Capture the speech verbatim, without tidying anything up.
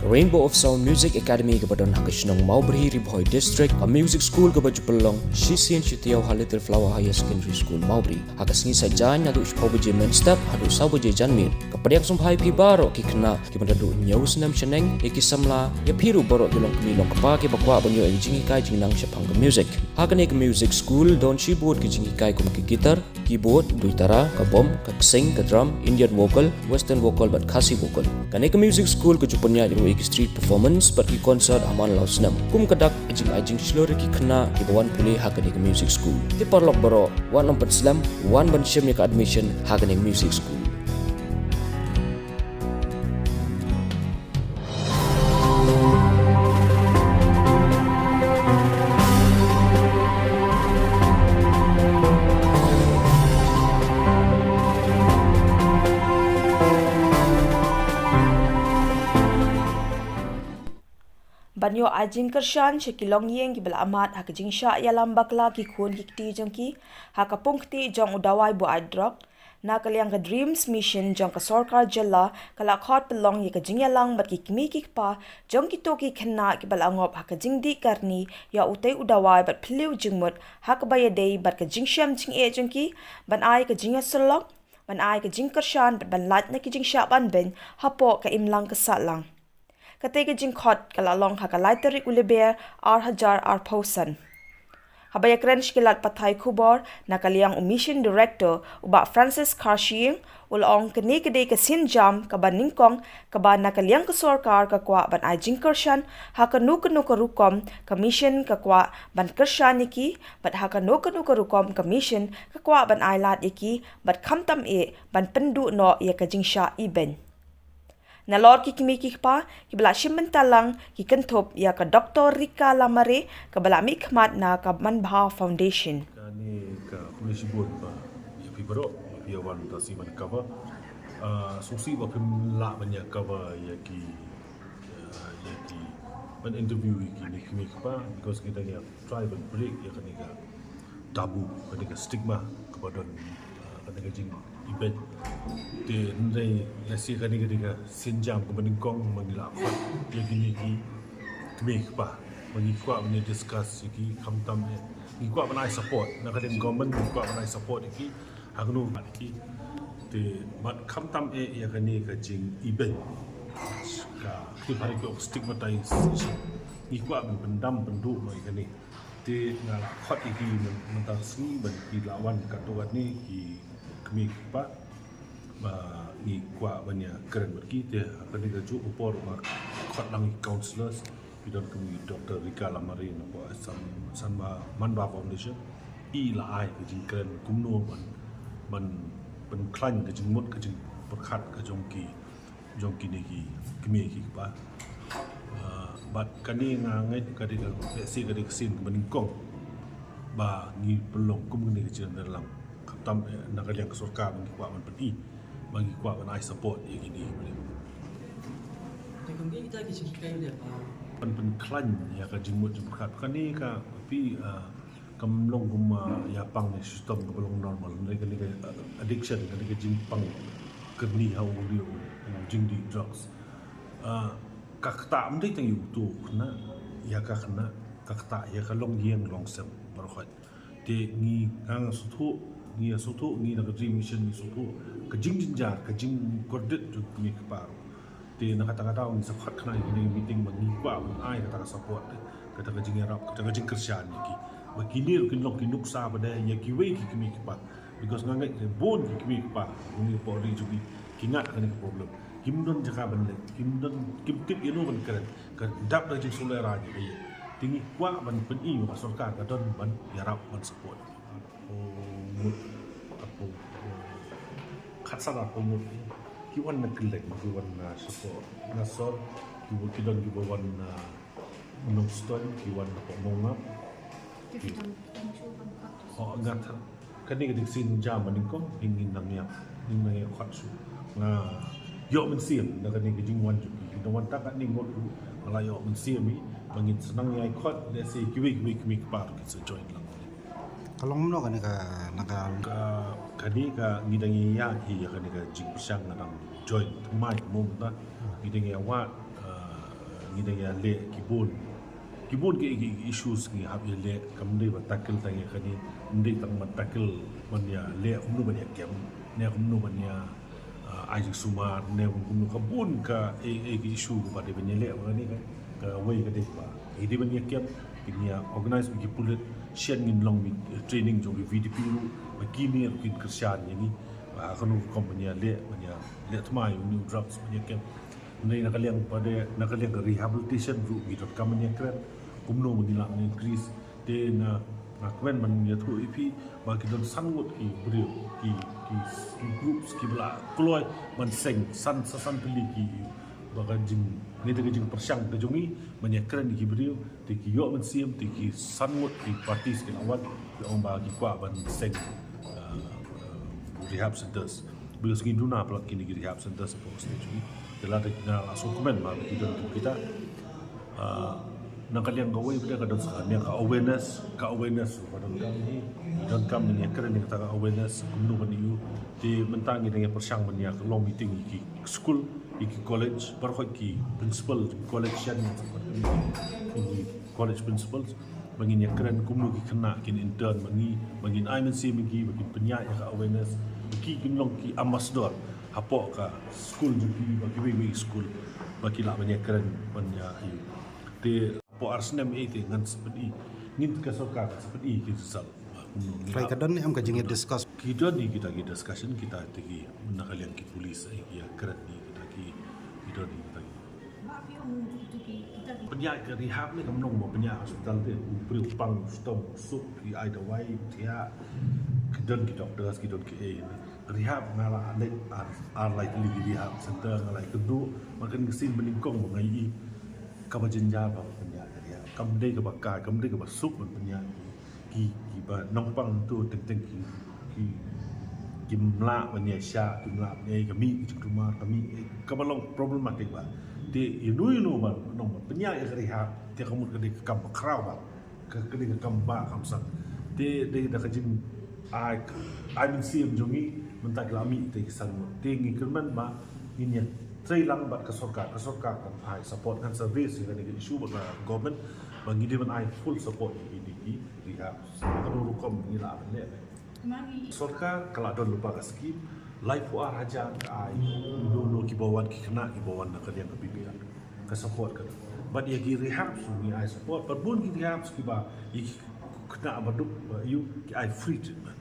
Rainbow of Sound Music Academy kaba don ha ka shnong Mawbri, Ri Bhoi District, ka music school kaba ju pynlong shisien shi taïew ha Little Flower Higher Secondary School, Mawbri. Ha ka sngi Saitjaiñ naduh shiphew baje mynstep haduh saw baje janmiet. Ka pdiang sngewbha ïa phi baroh ki khynnah kiba naduh hynñiew snem shaneng, ïa ki samla, ïa phi ruh baroh ki longkmie longkpa kiba kwah ban ïoh ïa ka jinghikai jingnang shaphang ka music. Ha kane ka music school don shibun ki jinghikai kum ka guitar, keyboard, duitara, ka bom, ka ksing, ka drum, Indian vocal, western vocal bad Khasi vocal. Kane ka music school ka ju pynïaid ruh ïa ki street performance bad ki concert ha man la u snem. Kum ka dak, ka jingai jingshlur ïa ki khynnah kiba wan pule ha kane ka music school. Te paralok baroh, wat nym pynslem, wan ban shim ïa ka admission ha kane ka music school. Ban ïoh ai jingkyrshan sha ki longïing kiba la mad ha ka jingshah ïalam bakla ki khun ki kti jong ki ha ka pung kti jong u dawai buaid drok, na ka liang ka DREAMS Mission jong ka sorkar jylla ka la khot pynlong ïa ka jingïalang bad ki kmie ki kpa jong kito ki khynnah kiba la ngop ha ka jingdih karni ïa utei u dawai bad phylliew jingmut ha kaba ïadei bad ka jingshem jingeh jong ki, ban ai ka jingïasyllok, ban ai ka jingkyrshan bad ban lait na ki jingshah ban beiñ hapoh ka imlang ka sahlang. Katei ka jingkhot ka la long ha ka lai tarik u Lber ar hajar arphew san. Haba ïakren sha ki lad pathai khubor na ka liang u Mission Director u Bah Francis Kharshiing, u la ong kane ka dei ka sienjam kaba nyngkong kaba na ka liang ka sorkar ka kwah ban ai jingkyrshan ha kano kano ka rukom ka mission ka kwah ban kyrshan ïa ki, bad ha kano kano ka rukom ka mission ka kwah ban ai lad ïa ki, bad khamtam eh ban pynduh noh ïa ka jingshah ibeiñ. Nalor ki kmie ki kpa kiba la shim bynta lang ki kynthup ïa ka Doktor Rika Lamare kaba la mihkhmat na ka Manbha Foundation. Kane ka khublei shibun ba ïa phi baroh ïa phi wan ta sien ban cover. Ah, sngewsih ba phim lah ban ïa cover ïa ki, ah, ïa ki ban interview ïa ki kmie ki kpa because kita ïa try ban break ïa kane ka taboo, kane ka stigma kaba don, ah, kane ka jingibeiñ. Te hynrei lehse kane ka dei ka sienjam kaba nyngkong ba ngi la khot ïa kine ki kmie ki kpa ba ngi kwah ban discuss ïa ki khamtam eh ngi kwah ban ai support na ka liang government, ngi kwah ban ai support ïa ki ha kano ka ki. Te bad khamtam eh ïa kane ka jingibeiñ ka ki pare ko stigmatization. Ngi kwah ban pyndam pynduh noh ïa kane. Te nga la khot ïa ki mynta ka sngi ban ki la wan katto katne ki kmie ki kpa ba ngi kwah ban ïakren bad ki. Te ha kane kajuh ka por ba khot lang ki counsellors, ki don kum i Doktor Rika Lamare na poh Assam Manbha Foundation, i la ai ka jingkren kumno ban, ban pynkhlaiñ ka jingmut ka jingpyrkhat ka jong ki jong kine ki kmie ki kpa. Ah, bad kane nga ngeit ka dei ka, lehse ka dei ka sien kaba nyngkong ba ngi pynlong kum kane ka jingïalang. Khamtam, eh, na ka liang ka sorkar ba ngi kwah ban pyni ba ngi kwah ban ai support ïa kine ki briew. Te kum kita ki jingkren de ba ban pynkhlaiñ ïa ka jingmut jingpyrkhat kane ka phi, ah, kam long kum, ah, ïa pang ne shitom kaba long normal. Kane ka, kane ka, ah, addiction, kane ka jingpang kyrni ha u, u, u jingdih drugs. Ah, ka ktah ym dei tang ïa uto u khynnah, ïa ka khynnah, ka ktah ïa ka longïing longsem baroh. Te ngi, nga sngewthuh, ngi sngewthuh, ngi na ka DREAMS Mission ngi sngewthuh ka jingjynjar, ka jingkordit jong ki kmie ki kpa ruh. Te na kata ka daw ngi sa khot khnang ïa kine ki meeting ba ngi kwah ban ai kata ka support, kata ka jingïarap, kata ka jingkyrshan ïa ki. Ba kine ruh kin long ki nuksa ba dei ïa kiwei ki kmie ki kpa. Because nga ngeit bun ki kmie ki kpa, ngi pori jubi, ki ngat kane ka problem. Kim don jaka ban leit, kim don, kim tip ïano ban kren, ka dap da jingsulai ra ïa ka ïa. Te ngi kwah ban pyni ba ka sorkar ka don ban ïarap ban support. Arphew ngut, arphew, khatsan arphew ngut. Ki wan na kylleng, ki wan na shapoh Ngasor, ki wan, ki don kiba wan na Nongstoiñ, ki wan na poh Mawngap. Ki, oh, nga tha, kane ka dei ka sienjam ba nyngkong, ngin nang ïa, ngin nang ïa khot shuh. Nga ïoh mynsiem na kane ka jingwan jong ki. Ki da wan tang katne ngut ruh, nga la ïoh mynsiem ïa, ba ngin sa nang ïa khot, lehse kiwei kiwei kmie kpa ruh kin sa join lang. Ka long kumno kane ka, na ka, ka, kane ka ngi dang ïa hi ïa kane ka jingpyrshang, nga dang join thymmai mo mynta. Ngi dang ïa wad, ah, Ngi dang ïaleh ki bun, ki bun ki, ki, ki issues ngi hap ïaleh. Kam dei ban tackle tang ïa kane, ym dei tang ban tackle ban ïaleh kumno ban ïa kem, ne kumno ban ïa, ah, ai jingsumar, ne kumno, ka bun ka, eh, eh, ki issue kaba dei ban ïaleh. Ba kane ka, kawei ka dei ba ngi dei ban ïa kem, kin ïa organize bad ki pulit. Shen ngin long mih, eh, training jong ki V D P ruh, ba kine ruh kin kyrshan ïa ngi ba kano ka rukom ban ïaleh, ban ïaleh thma ïa une u drugs, ban ïa kem. Ngi na ka liang pat de, na ka liang ka rehabilitation ruh ngi donkam ban ïakren, kumno ba ngin lah ban increase. Te nga, nga kmen ban ïathuh ïa phi ba ki don san ngut ki briew, ki, ki, ki groups kiba la kloi ban seng, san, sa san tylli ki, ba ka jing, ngi te ka jingpyrshang ka jong ngi ban ïakren ïa ki briew, te ki ïoh mynsiem, te ki san ngut ki parties ki la wan, ki ong ba ki kwah ban seng, uh, uh, rehab centers. Because ngi duna palat kine ki rehab centers hapoh state jong ngi. Te lada ki, nga la sngewkmen ba ki don kum kita. Ah, na ka liang kawei pat de ka don sa ka liang ka awareness, ka awareness ruh ka donkam hi. Donkam ban ïakren ïa kata ka awareness, kumno ban ïoh. Te mynta ngi dang ïa pyrshang ban ïa long meeting ïa ki skul, ïa ki college, baroh ki principal, ki college shen, ïa ki college principals, ba ngin ïakren kumno ki khynnah kin intern ma ngi, ba ngin ai mynsiem ïa ki, ba kin pynïaid ïa ka awareness, ba ki kin long ki ambassador hapoh ka skul jong ki, ba kiwei kiwei skul, ba ki lah ban ïakren, ban ïa, ïa. Te hapoh ar snem eh te ngan sa pyni, ngin, ka sorkar kan sa pyni ki result. Ba kumno ngi lah. Ka don ne em ka jingïa discuss? Ki don hi kita ki discussion, kita te ki, na ka liang ki police, eh, ki ïakren hi kita ki, ki don hi kita ki. Pynïaid ka rehab ne kam long ba pynïaid hospital te, u briew u pang, u shitom, u suk, ki ai dawai, thiah, ki don ki doctors, ki don ki ei. Rehab nga la leit ar, ar lai tylli ki rehab center, nga la ïakynduh, ma kan ka sien banyngkong ba nga ïohi kaba jynjar ba pynïaid ka rehab. Kam dei kaba kai, kam dei kaba suk ban pynïaid. Ki, kiba nongpang to teng teng ki, ki, kim lah ban ïa shah, kim lah ban ïa ka mih ka jingkulmar, ka mih, eh, kaba long problematic ba. Te ïa no ïa no ba nong ba pynïaid ïa ka rehab, te ka mut ka dei ka kam ba khraw ba. Ka, ka dei ka kam ba kam sang. Te dei da ka jing ai, ai mynsiem jong ngi, mynta ki la mih te ki san ngut. Te ngi kyrmen ba ngin ïa trei lang bad ka sorkar, ka sorkar kan ai support, kan service ïa kane ka issue bad ka government, ba ngi dei ban ai full support ïa kine ki rehab. Kano rukom ngi lah ban leh. Sorkar ka la don lypa ka skim laiphew ar hajar ka ai, ïa no ïa no kiba wan, ki khynnah kiba wan na ka liang ka B P L, ka support ka. Bad ïa ki rehab ruh ngi ai support, bad bun ki rehab kiba ïa ki khynnah ba duk ba ïoh ki ai free treatment.